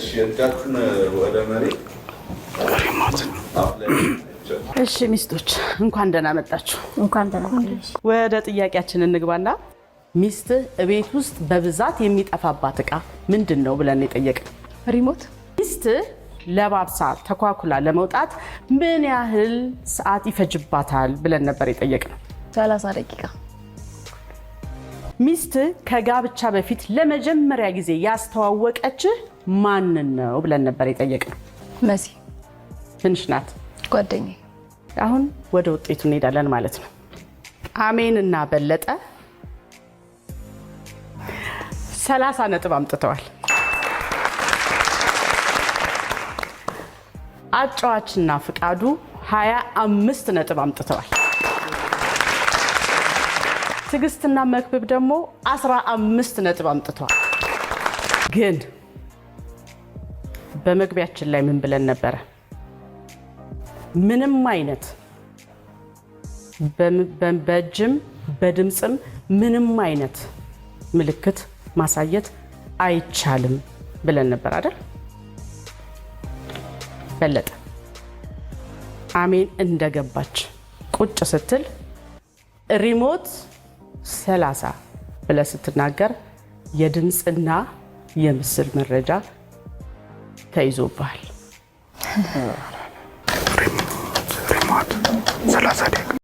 እሺ፣ እጃችሁን ወደ መሬት አፍ ላይ አይቻልም። እሺ ሚስቶች እንኳን ደህና መጣችሁ። እንኳን ደህና ቆያችሁ። ወደ ጥያቄያችን እንግባና ሚስትህ እቤት ውስጥ በብዛት የሚጠፋባት እቃ ምንድን ነው ብለን የጠየቅን። Remote። ሚስትህ ለባብሳ ተኳኩላ ለመውጣት ምን ያህል ሰዓት ይፈጅባታል ብለን ነበር የጠየቅነው። 30 ደቂቃ። ሚስትህ ከጋብቻ በፊት ለመጀመሪያ ጊዜ ያስተዋወቀችህ ማንን ነው ብለን ነበር የጠየቅነው። መሲ። ትንሽ ናት። ጓደኛዬ። አሁን ወደ ውጤቱ እንሄዳለን ማለት ነው። አሜን እና በለጠ 30 ነጥብ አምጥተዋል። አጫዋችና ፍቃዱ 25 ነጥብ አምጥተዋል። ትዕግስትና መክብብ ደግሞ 15 ነጥብ አምጥተዋል። ግን በመግቢያችን ላይ ምን ብለን ነበረ? ምንም አይነት በእጅም በድምፅም ምንም አይነት ምልክት ማሳየት አይቻልም ብለን ነበር አይደል? በለጠ አሜን እንደገባች ቁጭ ስትል remote 30 ብለህ ስትናገር የድምፅና የምስል መረጃ ተይዞብሃል። Remote 30 ደቂቃ።